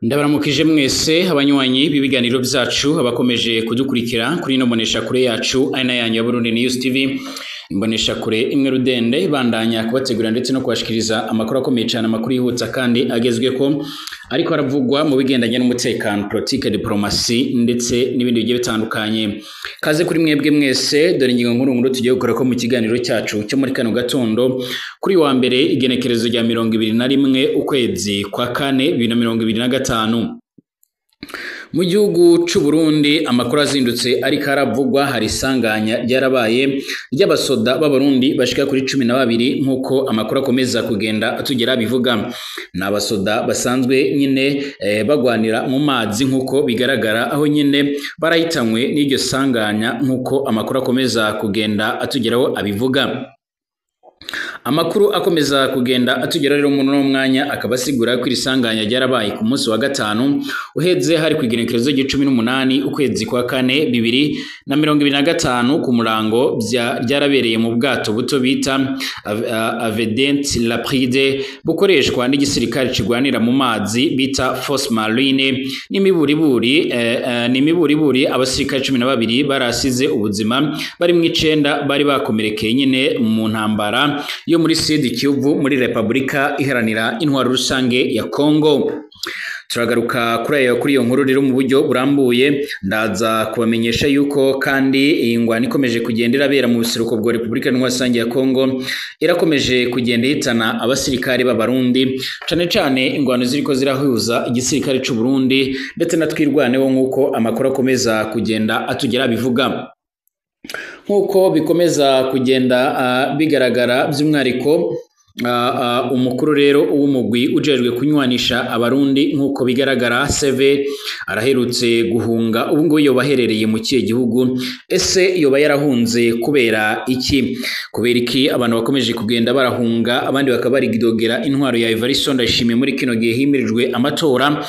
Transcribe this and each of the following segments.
Ndabaramukije mwese abanywanyi b'ibiganiro vyacu, abakomeje kudukurikira kuri ino mbonesha kure yacu ari na yanyu ya Burundi News TV, imbonesha kure imwe rudende ibandanya kubategurira ndetse no kubashikiriza amakuru akomeye cyane, amakuru yihuta kandi agezweko ariko aravugwa mu bigendanye n'umutekano, politique, diplomasi ndetse n'ibindi bigiye bitandukanye. Kaze kuri mwebwe mwese, dore ingingo nkuru nkuru tugiye gukora ko mu kiganiro cyacu cyo muri kano gatondo kuri wa mbere, igenekerezo rya 21 ukwezi kwa kane 2025. Mu gihugu c'u Burundi amakuru azindutse ariko aravugwa, hari isanganya ryarabaye ry'abasoda b'Abarundi bashika kuri 12, nk'uko amakuru akomeza kugenda atugera bivuga. Ni abasoda basanzwe nyine bagwanira mu mazi, nk'uko bigaragara, aho nyine barahitanywe n'iryo sanganya, nk'uko amakuru akomeza kugenda atugeraho abivuga. Amakuru akomeza kugenda atugera rero muri uno mwanya akaba asigura ko iri sanganya ryarabaye ku munsi wa gatanu uheze, hari ku igenekerezo ry'icumi n'umunani ukwezi kwa kane 2025 ku murango. Ryarabereye mu bwato buto bita Avedent Lapride, bukoreshwa n'igisirikare kigwanira mu mazi bita Force Marine. N'imiburiburi abasirikare 12 barasize ubuzima, bari mu icenda bari bakomerekeye nyine mu ntambara yo muri Sud Kivu, muri Repubulika Iharanira Intwaro Rusange ya Congo. Turagaruka kuri iyo nkuru rero mu buryo burambuye. Ndaza kubamenyesha yuko kandi iyi ngwano ikomeje kugenda irabera mu buseruko bwa Repubulika Intwaro Rusange ya Congo irakomeje kugenda ihitana abasirikare b'Abarundi, cane cane ingwano ziriko zirahuza igisirikare c'u Burundi ndetse na Twirwaneho, nk'uko amakuru akomeza kugenda atugera bivuga. Nk'uko bikomeza kugenda bigaragara, by'umwihariko umukuru rero w'umugwi ujejwe kunywanisha Abarundi, nk'uko bigaragara, Seve araherutse guhunga. Ubu ngubu yoba aherereye mu kihe gihugu? Ese yoba yarahunze kubera iki? Kubera iki abantu bakomeje kugenda barahunga, abandi bakaba barigidogera intwaro ya Evariste Ndayishimiye muri kino gihe himirijwe amatora?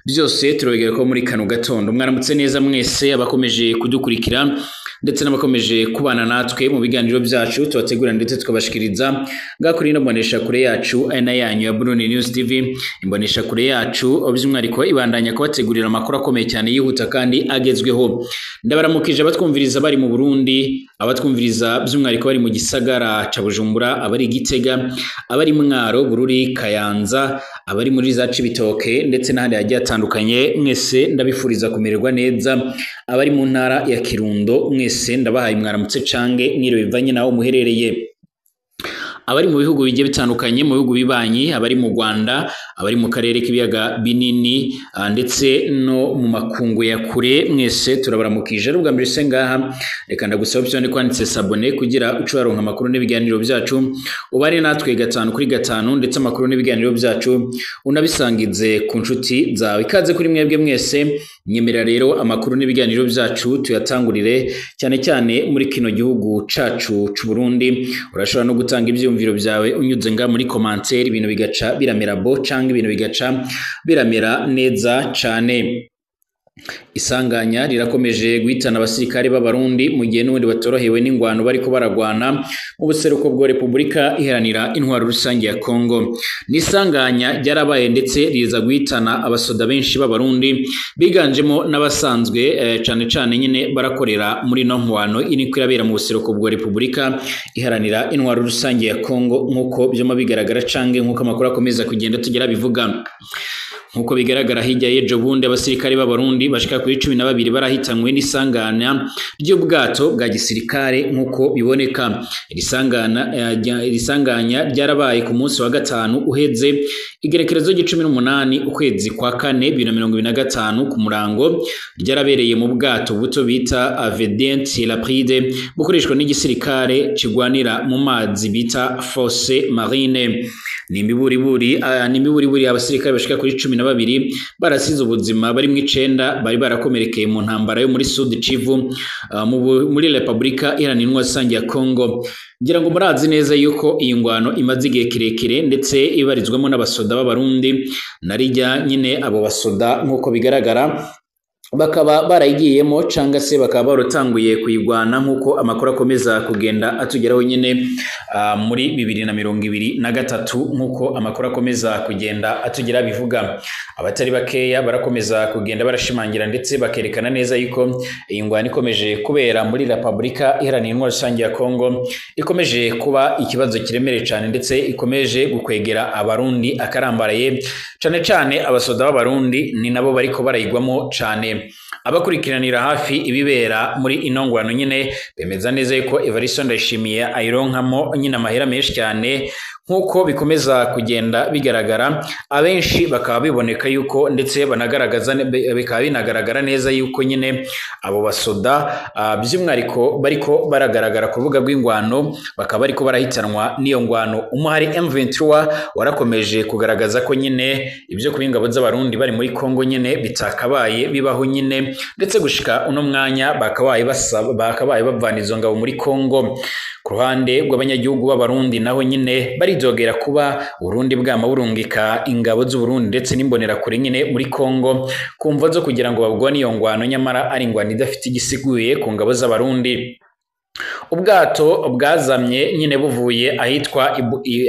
Byose turabegera ko muri kano gatondo. Mwaramutse neza mwese abakomeje kudukurikira ndetse n'abakomeje kubana natwe mu biganiro byacu tubategura ndetse tukabashikiriza ngaha kuri ino mbonesha kure yacu ari na yanyu ya Burundi News TV. Imbonesha kure yacu by'umwihariko ibandanya kubategurira amakuru akomeye cyane, yihuta kandi agezweho. Ndabaramukije abatwumviriza bari mu Burundi, abatwumviriza by'umwihariko bari mu gisagara ca Bujumbura, abari i Gitega, abari Mwaro, Bururi, Kayanza, abari muri za Cibitoke ndetse n'ahandi hagiye hatandukanye, mwese ndabifuriza kumererwa neza. Abari mu ntara ya Kirundo, mwese ndabahaye mwaramutse cange mwiriwe bivanye naho muherereye. Abari mu bihugu bigiye bitandukanye, mu bihugu bibanyi, abari mu Rwanda, abari mu karere k'ibiyaga binini ndetse no mu makungu ya kure, mwese turabaramukije. Ari ubwa mbere se ngaha, reka ndagusaba option kwanditse s'abonner kugira uce waronka amakuru n'ibiganiro byacu, ubare natwe gatanu kuri gatanu, ndetse amakuru n'ibiganiro byacu unabisangize ku nshuti zawe. Ikaze kuri mwebwe mwese. Nyemera rero amakuru n'ibiganiro byacu tuyatangurire cyane cyane muri kino gihugu cacu c'u Burundi. Urashobora no gutanga ivyiyumviro byawe unyuze nga muri commentaire, ibintu bigaca biramera bo canke ibintu bigaca biramera neza cane. Isanganya rirakomeje guhitana abasirikare b'Abarundi mu gihe n'ubundi batorohewe n'ingwano bariko baragwana mu buseruko bwa Repubulika Iharanira Intwaro Rusange ya Congo. N'isanganya ryarabaye ndetse riza guhitana abasoda benshi b'Abarundi, biganjemo n'abasanzwe cane cane nyine barakorera muri no ngwano iriko irabera mu buseruko bwa Repubulika Iharanira Intwaro Rusange ya Congo, nk'uko vyuma bigaragara canke nk'uko amakuru akomeza kugenda tugera bivuga. Nk'uko bigaragara, hirya y'ejo bundi abasirikare b'Abarundi bashika kuri 12 barahitanywe n'isanganya ry'ubwato bwa gisirikare. Nk'uko biboneka, iri sanganya ryarabaye ku munsi wa gatanu uheze, igerekerezo ry'icumi n'umunani ukwezi kwa kane 2025 ku murango. Ryarabereye mu bwato buto bita Avedent Lapride, bukoreshwa n'igisirikare kigwanira mu mazi bita Force Marine. Ni imiburiburi abasirikare bashika kuri 12 barasize ubuzima, bari mu icenda bari barakomerekeye mu ntambara yo muri Sud Kivu, muri Repubulika Iharanira Intwaro Rusange ya Congo. Ngira ngo murazi neza yuko iyi ngwano imaze igihe kirekire ndetse ibarizwamo n'abasoda b'Abarundi, narijya nyine abo basoda, nk'uko bigaragara. bakaba barayigiyemo canga se bakaba barutanguye kuyigwana nkuko amakuru akomeza kugenda atugeraho nyene muri 2023 nkuko amakuru akomeza kugenda atugera bivuga. Abatari bakeya barakomeza kugenda barashimangira ndetse bakerekana neza yuko iyi ngwano ikomeje kubera muri Republika Iharanira Intwaro Rusange ya Kongo ikomeje kuba ikibazo kiremereye cyane ndetse ikomeje gukwegera abarundi akarambaraye, cane cane abasoda b'abarundi ni nabo bariko barayigwamo cane. Abakurikiranira hafi ibibera muri ino ngwano nyine bemeza neza yuko Evariste Ndayishimiye ayironkamo nyine amahera menshi cyane nkuko bikomeza kugenda bigaragara. Abenshi bakaba biboneka yuko ndetse banagaragaza bikaba binagaragara neza yuko nyine abo basoda by'umwihariko bariko baragaragara ku rubuga rw'ingwano bakaba bariko barahitanwa n'iyo ngwano. Umuhari M23 warakomeje kugaragaza ko nyine ibyo kuba ingabo z'abarundi bari muri Kongo nyine bitakabaye bibaho nyine, ndetse gushika uno mwanya bakabaye bavana izo ngabo muri Kongo. Ku ruhande rw'abanyagihugu b'abarundi naho nyine barizogera kuba Burundi bwama burungika ingabo z'Uburundi ndetse n'imbonerakure nyine muri Kongo kumva zo kugira ngo babwane iyo ngwano, nyamara ari ingwano idafite igisiguye ku ngabo z'abarundi. Ubwato bwazamye nyine buvuye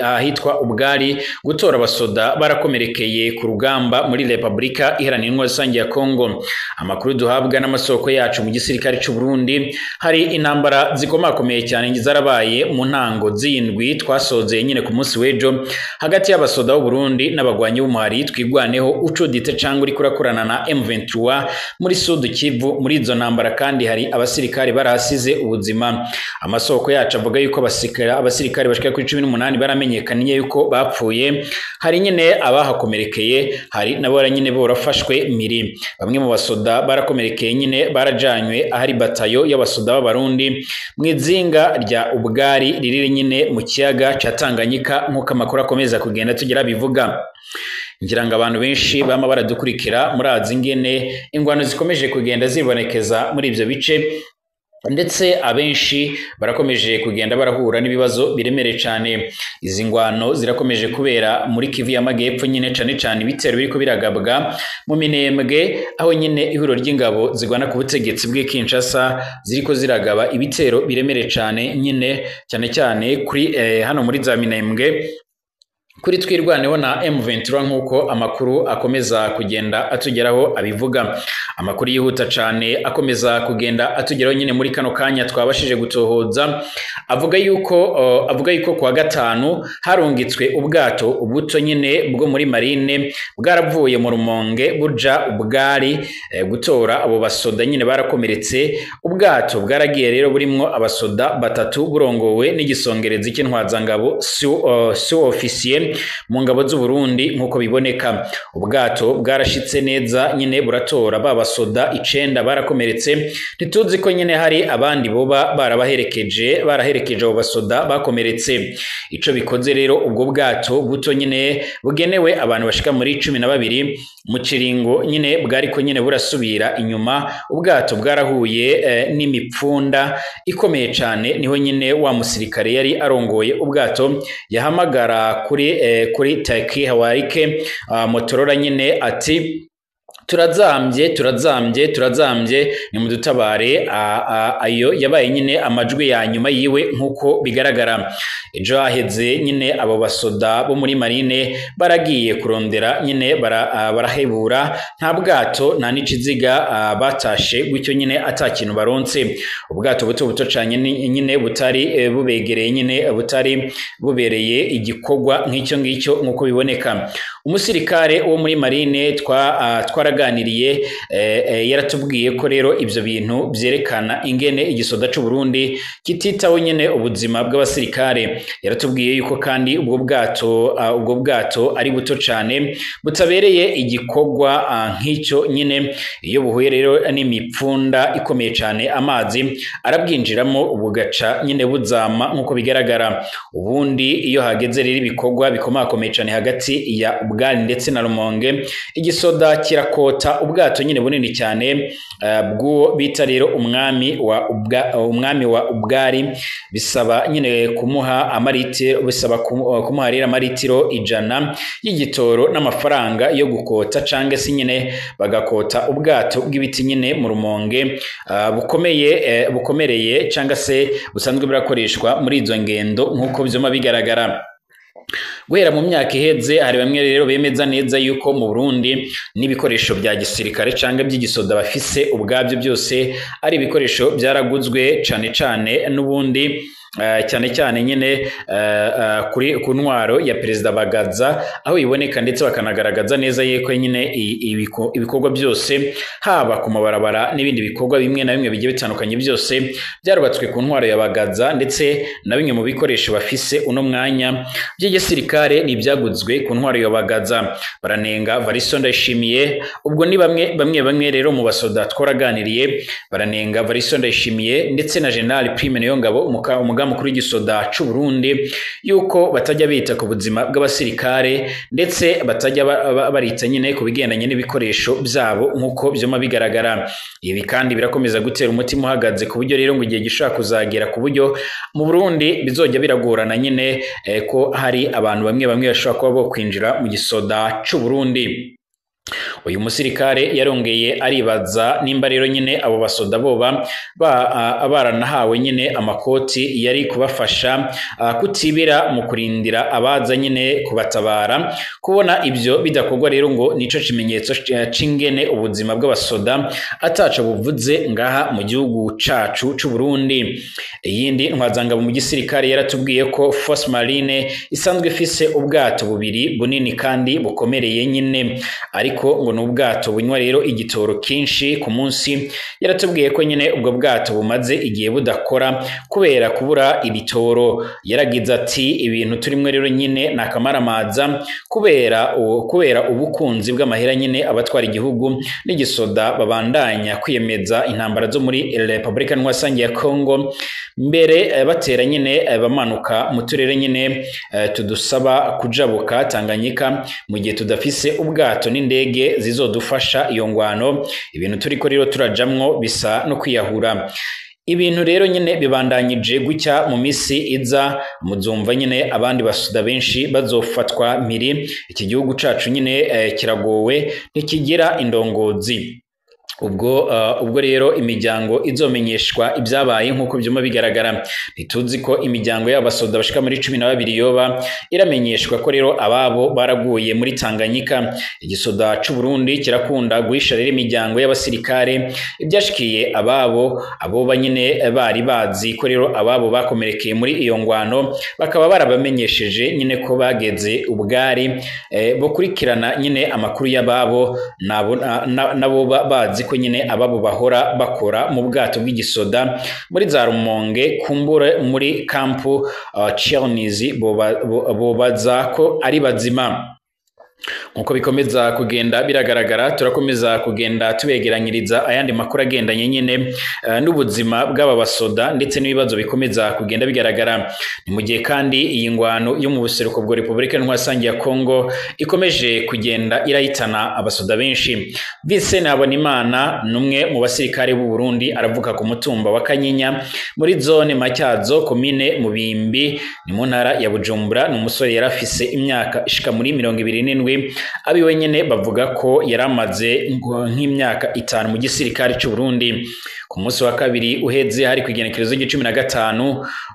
ahitwa Ubwari gutora abasoda barakomerekeye ku rugamba muri Republika Iharanira Intwaro Rusange ya Kongo. Amakuru duhabwa n'amasoko yacu mu gisirikare cy'u Burundi, hari intambara zikomakomeye cyane zarabaye mu ntango z'indwi twasozeye nyine ku munsi w'ejo hagati y'abasoda b'u Burundi n'abagwanyi b'umuhari twigwaneho ucuditse cyangwa uri kurakorana na M23 muri Sud Kivu. Muri izo ntambara kandi hari abasirikare barahasize ubuzima. Amasoko yacu avuga yuko abasirikare bashika kuri 18 baramenyekanye yuko bapfuye, hari nyine abahakomerekeye, hari nabo nyine borafashwe miri. Bamwe mu basoda barakomerekeye nyine barajanywe ahari batayo y'abasoda b'abarundi mu izinga rya Ubwari riri nyine mu kiyaga ca Tanganyika nkuko amakuru akomeza kugenda tugira bivuga. Ngira ngo abantu benshi bama baradukurikira murazi ingene ingwano zikomeje kugenda zibonekeza muri ivyo bice, ndetse abenshi barakomeje kugenda barahura n'ibibazo biremereye cyane. Izi ngwano zirakomeje kubera muri Kivu y'Amajyepfo nyine cane cane ibitero biriko biragabwa mu Minembwe, aho nyine ihuriro ry'ingabo zigwana ku butegetsi bw'i Kinshasa ziriko ziragaba ibitero biremereye cyane nyine cyane cyane kuri hano muri za Minembwe kuri twirwaneho na M23 nkuko amakuru akomeza kugenda atugeraho abivuga. Amakuru yihuta cyane akomeza kugenda atugeraho nyine muri kano kanya twabashije gutohoza avuga yuko kwa gatanu harungitswe ubwato ubuto nyine bwo muri marine bwaravuye mu Rumonge buja Ubwari gutora abo basoda nyine barakomeretse. Ubwato bwaragiye rero burimwo abasoda batatu burongowe n'igisongerezi cy'intwazangabo sous-officier mu ngabo z'u Burundi nkuko biboneka. Ubwato bwarashitse neza nyine buratora ba basoda 9 barakomeretse. Ntituzi ko nyine hari abandi boba barabaherekeje baraherekeje abo basoda bakomeretse. Ico bikoze rero ubwo bwato buto nyine bugenewe abantu bashika muri 12 mu kiringo nyine bwariko nyine burasubira inyuma. Ubwato bwarahuye n'imipfunda ikomeye cyane, niho nyine wa musirikare yari arongoye ubwato yahamagara kuri Taki Hawarike Motorola nyine ati turazambye turazambye turazambye nimudutabare. Ayo yabaye nyine amajwi ya nyuma yiwe nkuko bigaragara. Ejo haheze nyine abo basoda bo muri marine baragiye kurondera nyine barahebura, nta bwato nta n'iciziga batashe gutyo nyine atakintu baronse. Ubwato buto buto cyane nyine butari bubegereye nyine butari bubereye igikorwa nk'icyo ngicyo nkuko biboneka. Umusirikare wo muri marine twaraganiriye yaratubwiye ko rero ibyo bintu byerekana ingene igisoda cy'u Burundi kititaho nyine ubuzima bw'abasirikare. Yaratubwiye yuko kandi ubwo bwato ari buto cyane butabereye igikorwa nk'icyo nyine. Iyo buhuye rero n'imipfunda ikomeye cyane amazi arabwinjiramo bugaca nyine buzama nkuko bigaragara. Ubundi iyo hageze rero ibikorwa bikomakomeye cyane hagati ya Ubwari ndetse na Rumonge, igisoda kirakota ubwato nyine bunini cyane bw'uwo bita rero umwami wa Ubwari, bisaba nyine kumuha amaritiro, bisaba kumuha rero amaritiro 100 y'igitoro n'amafaranga yo gukota, cange se nyine bagakota ubwato bw'ibiti nyine mu Rumonge bukomeye, bukomereye canga se busanzwe burakoreshwa muri izo ngendo nkuko byoma bigaragara. Guhera mu myaka iheze hari bamwe rero bemeza neza yuko mu Burundi n'ibikoresho bya gisirikare canke by'igisoda bafise ubwabyo byose ari ibikoresho byaraguzwe cane cane n'ubundi cyane cyane nyine kuri ku ntwaro ya Perezida Bagaza, aho iboneka ndetse bakanagaragaza neza yeko nyine ibikorwa byose haba ku mabarabara n'ibindi bikorwa bimwe na bimwe bigiye bitandukanye byose byarubatswe ku ntwaro ya Bagaza, ndetse na bimwe mu bikoresho bafise uno mwanya by'igisirikare ni ibyaguzwe ku ntwaro ya Bagaza. Baranenga Varisto Ndayishimiye, ubwo ni bamwe rero mu basoda tworaganiriye, baranenga Varisto Ndayishimiye ndetse na General Prime Niyongabo umugaba mukuru w'igisoda c'u Burundi yuko batajya bita ku buzima bw'abasirikare ndetse batajya barita nyine ku bigendanye n'ibikoresho byabo nkuko byoma bigaragara. Ibi kandi birakomeza gutera umutima uhagaze ku buryo rero ngo igihe gishobora kuzagera ku buryo mu Burundi bizojya biragorana nyine ko hari abantu bamwe bashobora kuba bo kwinjira mu gisoda c'u Burundi. Uyu musirikare yarongeye aribaza nimba rero nyine abo basoda boba baranahawe nyine amakoti yari kubafasha kutibira mu kurindira abaza nyine kubatabara. Kubona ibyo bidakorwa rero ngo nico kimenyetso c'ingene ubuzima bw'abasoda ataco buvuze ngaha mu gihugu cacu c'u Burundi. Iyindi ntwazangabo mu gisirikare yaratubwiye ko Force Marine isanzwe ifise ubwato bubiri bunini kandi bukomereye nyine, ariko ngo n'ubwato bunywa rero igitoro kinshi ku munsi. Yaratubwiye ko nyine ubwo bwato bumaze igihe budakora kubera kubura ibitoro. Yaragize ati ibintu turimwe rero nyine nakamaramaza kubera ubukunzi bw'amahera nyine abatwara igihugu n'igisoda babandanya kwiyemeza intambara zo muri Republika Ntwasange ya Congo, mbere batera nyine bamanuka mu turere nyine tudusaba kujabuka Tanganyika mu gihe tudafise ubwato n'indege zizodufasha iyo ngwano. Ibintu turiko rero turajamwo bisa no kwiyahura. Ibintu rero nyine bibandanyije gucya mu misi iza muzumva nyine abandi basuda benshi bazofatwa mpiri. Iki gihugu cacu nyine kiragowe ntikigira indongozi. Ubwo rero imiryango izomenyeshwa ibyabaye nkuko byuma bigaragara. Ntituzi ko imiryango y'abasoda bashika muri 12 yoba iramenyeshwa ko rero ababo baraguye muri Tanganyika. Igisoda c'u Burundi kirakunda guhisha rero imiryango y'abasirikare ibyashikiye ababo, abo banyine bari bazi ko rero ababo bakomerekeye muri iyo ngwano, bakaba barabamenyesheje nyine ko bageze ubwari bokurikirana nyine amakuru y'ababo nabo bazi ko nyine ababo bahora bakora mu bwato bw'igisoda muri za Rumonge kumbure muri kampu Chernizi bobaza ko ari bazima. Nkuko bikomeza kugenda biragaragara, turakomeza kugenda tubegeranyiriza ayandi makuru agendanye nyine n'ubuzima bw'aba basoda ndetse n'ibibazo bikomeza kugenda bigaragara. Ni mu gihe kandi iyi ngwano yo mu buseruko bwa Republika Ntwasange ya Congo ikomeje kugenda irahitana abasoda benshi. Vincent Habonimana numwe mu basirikare b'u Burundi aravuka ku mutumba wa Kanyinya muri zone Matyazo komine Mubimbi ni mu ntara ya Bujumbura. Ni umusore yarafise imyaka ishika muri 27. Abiwe nyene bavuga ko yaramaze nk'imyaka 5 mu gisirikare c'u Burundi. Ku munsi wa kabiri uheze hari kwigenekerezo ry'icumi na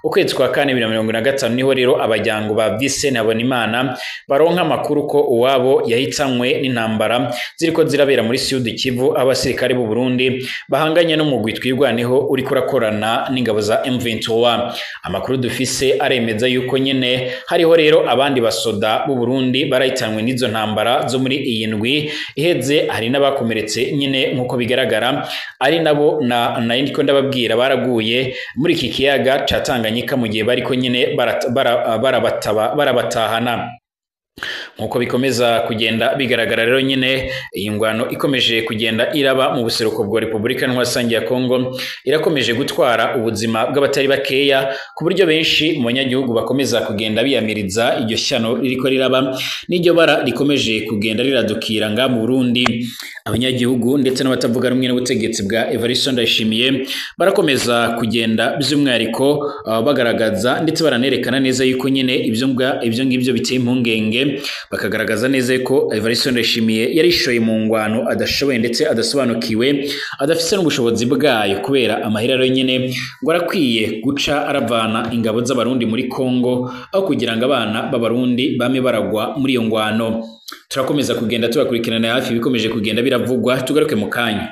ukwezi kwa kane 2025 niho rero abajyango ba Vincent Habonimana baronka amakuru ko uwabo yahitanywe n'intambara ziriko zirabera muri Sud Kivu, abasirikare b'u Burundi bahanganye n'umugwi Twirwaneho uriko urakorana n'ingabo za M23. Amakuru dufise aremeza yuko nyene hariho rero abandi basoda b'u Burundi barahitanywe n'izo ntambara zo muri iyi ndwi iheze, hari n'abakomeretse nyine nkuko bigaragara, ari nabo na ndiko ndababwira baraguye muri iki kiyaga ca Tanganyika mu gihe bariko nyine barabatahana. Nkuko bikomeza kugenda bigaragara rero nyine, iyi ngwano ikomeje kugenda iraba mu buseruko bwa Repubulika Ntwasange ya Kongo irakomeje gutwara ubuzima bw'abatari bakeya, ku buryo benshi mu banyagihugu bakomeza kugenda biyamiriza iryo shyano ririko riraba n'iryo bara rikomeje kugenda riradukira nga mu Burundi. Abanyagihugu ndetse n'abatavuga rumwe n'ubutegetsi bwa Evariste Ndayishimiye barakomeza kugenda by'umwihariko bagaragaza ndetse baranerekana neza yuko nyine ibyo ngibyo biteye impungenge, bakagaragaza neza ko Evariste Ndayishimiye yarishoye mu ngwano adashoboye ndetse adasobanukiwe, adafise n'ubushobozi bwayo, kubera amahera rero nyine ngo arakwiye guca aravana ingabo z'Abarundi muri Kongo, aho kugira ngo abana b'Abarundi bame baragwa muri iyo ngwano. Turakomeza kugenda tubakurikirana hafi ibikomeje kugenda biravugwa, tugaruke mu kanya.